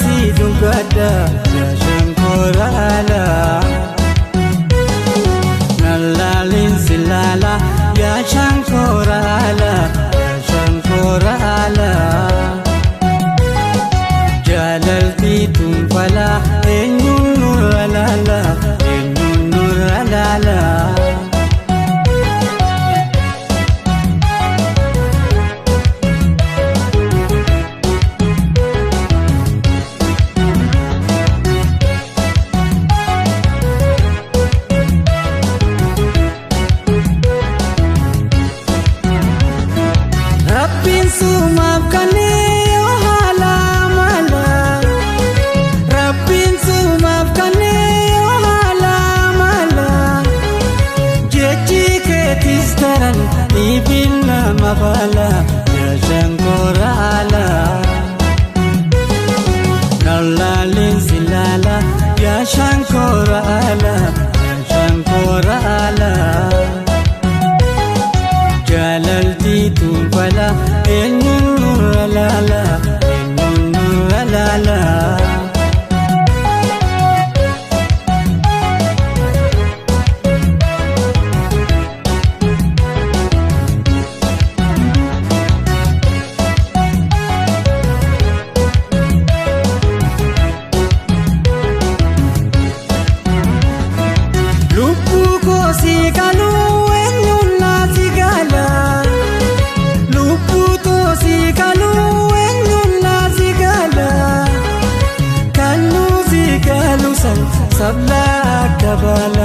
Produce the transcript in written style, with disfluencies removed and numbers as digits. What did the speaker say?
si dhungadha yaa shankoraala. Nalaalin si laala yaa shankoraala yaa shankoraala. Jaalalti tunfala eenyuun nurra laala eenyuun nurra laala. Rabbiin sumaaf kannee yoo haala mala. Rabbiin sumaaf kannee yoo haala mala. Jechi keetis daran dhiibin nama fala yaa shankoraala. Nalaalin si laala yaa shankoraala yaa shankoraala. Jaalalti tunfala eenyuun nurra laala eenyuun nurra laala. Lubbuu koo si galuu eenyuun naa si gala. Lubbuu too si galuu eenyuun naa si gala. Kan nu si galu san sabla akka baala.